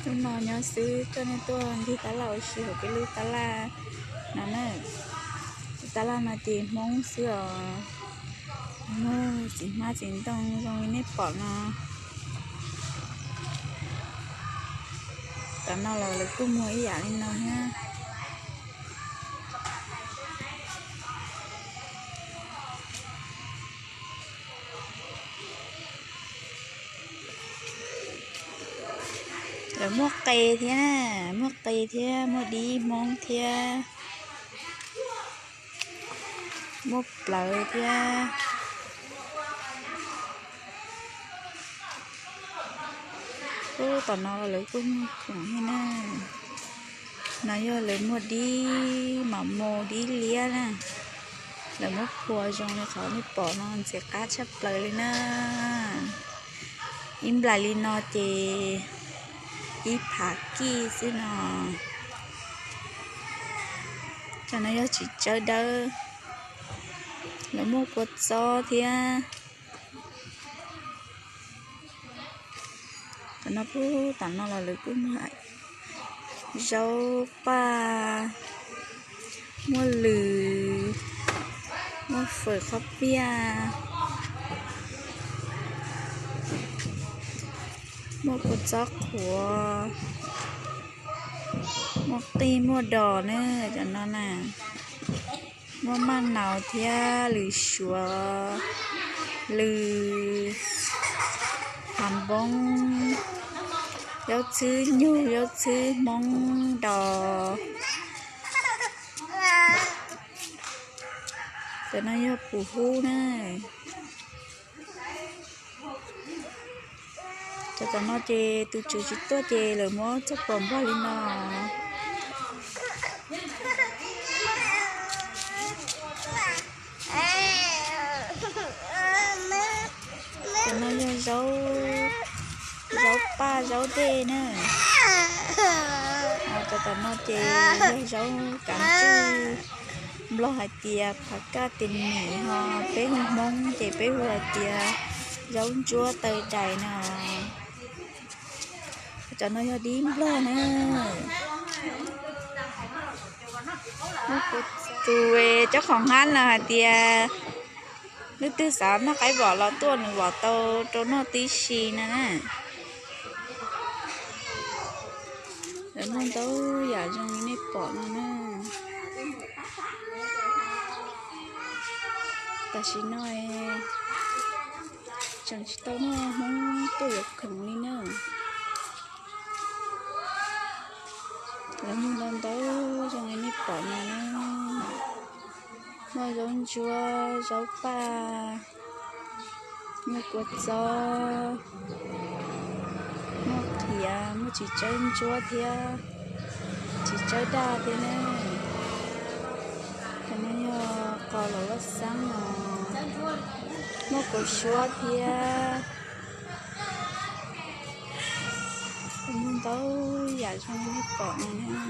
Hnub no nyob xwb, coj nej tuaj ncig tab laj ua si hauv peb lub tab laj no na. Tab laj no ces Hmoob xwb os, muaj txiv hmab txiv ntoo zoo li nej pom no. Tam no los lawv kuj muag ib yam li no thiab. Lawv muaj qe thiab, muaj qe thiab, muaj dib Hmoob thiab, muaj plawv thiab. Ub, tom no lawv kuj muag khoom thiab na. No yog lawv muag dib mam mus dib liab na. Lawv muab phua zoo li qhov nej pom no ntxim qab tshaj plaws li na. Ib nplais li no ces ib phav kij xwb no. Cov no yog txiv tsawb dawb, lawv muaj kua txob thiab. Tam no, tam no los lawv kuj muag zaub paj, muaj lws, muaj fawm qhob piaj, muaj kua txob qhuav, muaj qij muaj dos na, cov no na. Muaj maj naus thiab lws suav, lws, hav npoob, zaub txhwb nyug, zaub txhwb Hmoob dos. Cov no yog pum hub na. Cov tom no ces tus tswv tsis tuaj ces lawv muab txog pom npog li no. Cov no yog zaub paj zaub dej na. Cov tom no ces yog zaub kav ntswj, Nplog hais tias phav kaj tis nim, ho peb hu Hmoob ces peb hu hais tias zaub ntsuab taw dais no. Cov no yog dib Nplog na. Tus coj qhov hab no hais tias leej twg xav noj qaib vom los tuaj nws vom tau rau noj tib si no na. Lawv muaj ntau yam zoo li nej pom no na. Tam sim no tseem tsis tau muaj Hmoob tuaj yuav khoom li na. Lawv muaj ntau ntau zoo li nej pom no na. Muaj zaub ntsuab, zaub paj, muaj kua txob, muaj qhiav, muaj txiv tsawb ntsuab thiab, txiv tsawb daj thiab na. Cov no yog qos laus loj xeeb no, muaj kaus suab thiab. Muaj ntau yam zoo li nej pom no na.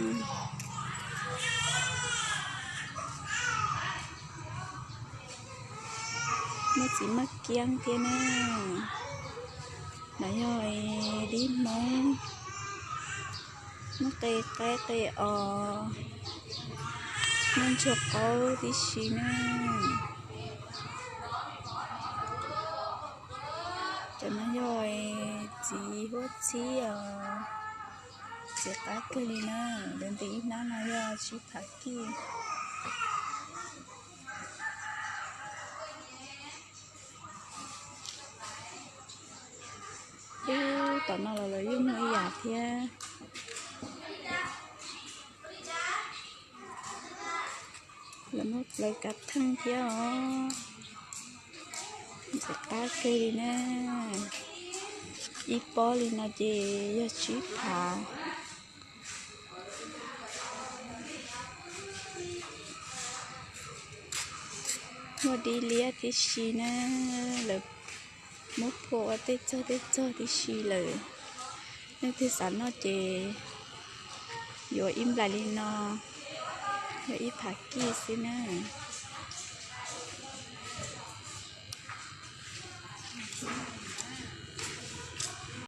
Muaj txiv maj kiab thiab na. No yog dib Hmoob, muaj qe qaib qe os, muaj ntsuag qaub tib si na. Cov no yog txiv huab txhib os, ntxim qab kawg li na. Lawv ntes ib hnab no yog tsib phav kij. Ub, tom no los lawv yeej muaj ib yam thiab. Lawv muaj plawv kav theej thiab os. Ntxim qab kawg li na. Ib pob li no ces yog tsib phav. Muaj dib liab tib si na, lawv muab phua ua tej txog tej txog tib si lawm. Leej twg xav noj ces yuav ib nplais li no, yog ib phav kij xwb na.